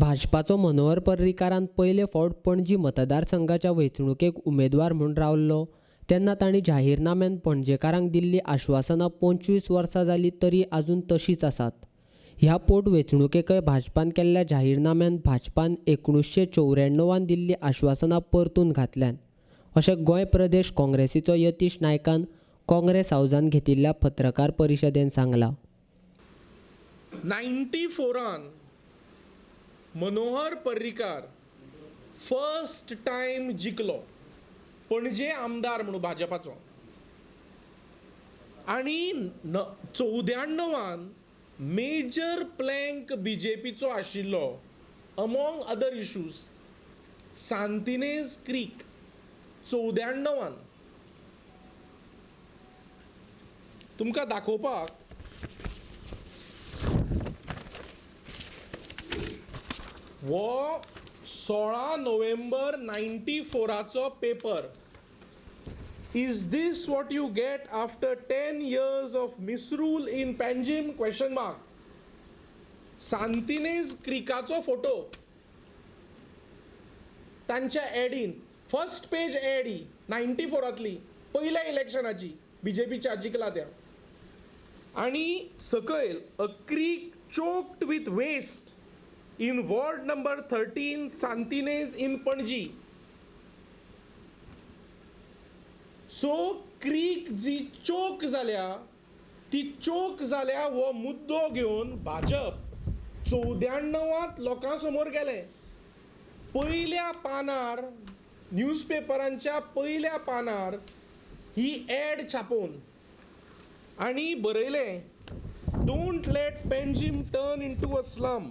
भाजपाचो मनोहर पर्रीकारान पयले फावट पणजी मतदारसंघाच्या वेंचणुकेक उमेदवार म्हूण रावल्लो तेन्ना तांणी जाहीरनाम्यान पणजेकारांक दिल्लीं आश्वासनां 25 वर्सां जालीं तरी आजून तशींच आसात. ह्या पोट वेंचणुकेकय भाजपान केल्ल्या जाहीरनाम्यान भाजपान 1994 दिल्लीं आश्वासनां परतून घातल्यान अशें गोंय प्रदेश काँग्रेसीचो यतीश नायकान काँग्रेस हावजान घेतिल्ल्या पत्रकार परिशदेन सांगलां. 94 मनोहर पर्रीकार फर्स्ट टायम जिखलो पणजे आमदार म्हणून भाजपाचो आनी 94 मेजर प्लँक बीजेपीचो आशिल्लो among other issues Santa Inez creek 94. तुमकां दाखोवपाक वो 16 नोव्हेंबर 94चो paper. Is this what you get after 10 years of misrule in Panjim? Question mark. Santa Inez क्रिकाचो photo तांच्या एडीन फर्स्ट पेज एड ही 94तली पयल्या इलेक्शनाची बीजेपीच्या जिखला त्या आनी सकयल a creek choked with waste in ward number 13 Santa Inez in Panaji. So creek जी चोक जाल्या ती चोक जाल्या हो मुद्दो घेवन भाजप 94 लोकां समोर गेले. पयल्या पानार न्यूजपेपरांच्या पयल्या पानार ही एड छापून आनी बरयलें, don't let Panjim turn into a slum,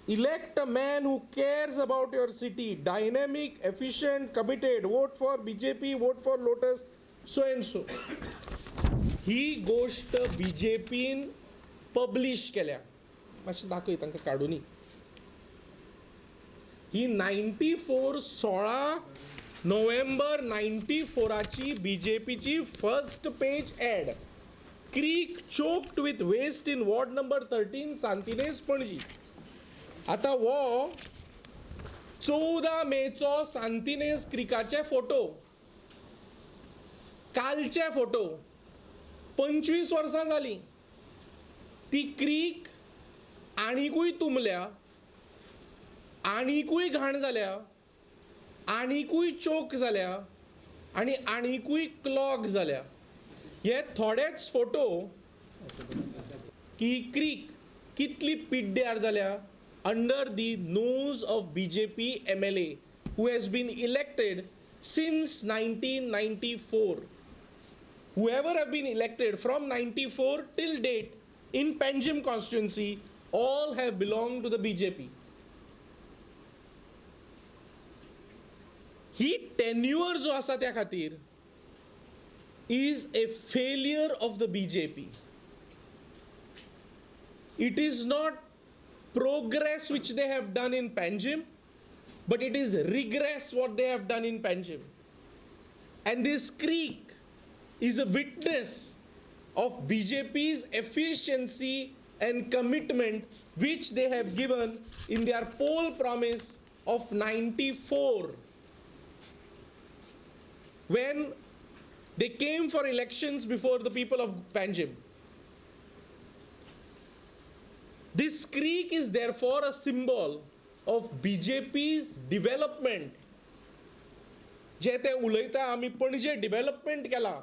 elect a man who cares about your city, dynamic, efficient, committed, vote for BJP, vote for Lotus, so and so. ही गोष्ट बीजेपीन पब्लिश केल्या. मातशें दाखय तांकां काडूनी. ही 94 16 नोव्हेंबर 94ची बीजेपीची first page ad. Creek choked with waste in ward number 13 Santa Inez Panaji. आतां हो 14 मेचो सांतिनेज क्रिकाचे photo, कालचे photo. 25 वर्सां जालीं ती क्रीक आनिकूय तुंबल्या, आनिकूय घाण जाल्या, आनिकूय चोक जाल्या आनी आनिकूय क्लॉग जाल्या. हे थोडेच फोटो की क्रीक कितली पिड्ड्यार जाल्या under the nose of BJP MLA who has been elected since 1994. Whoever have been elected from 94 till date in Panjim constituency, all have belonged to the BJP. He tenure जो आसा त्या खातीर is a failure of the BJP. It is not progress which they have done in Panjim, but it is regress what they have done in Panjim. And this creek is a witness of BJP's efficiency and commitment which they have given in their poll promise of 94. When they came for elections before the people of Panjim. This creek is therefore a symbol of BJP's development. जे ते उलयता आमी Panaji development केला,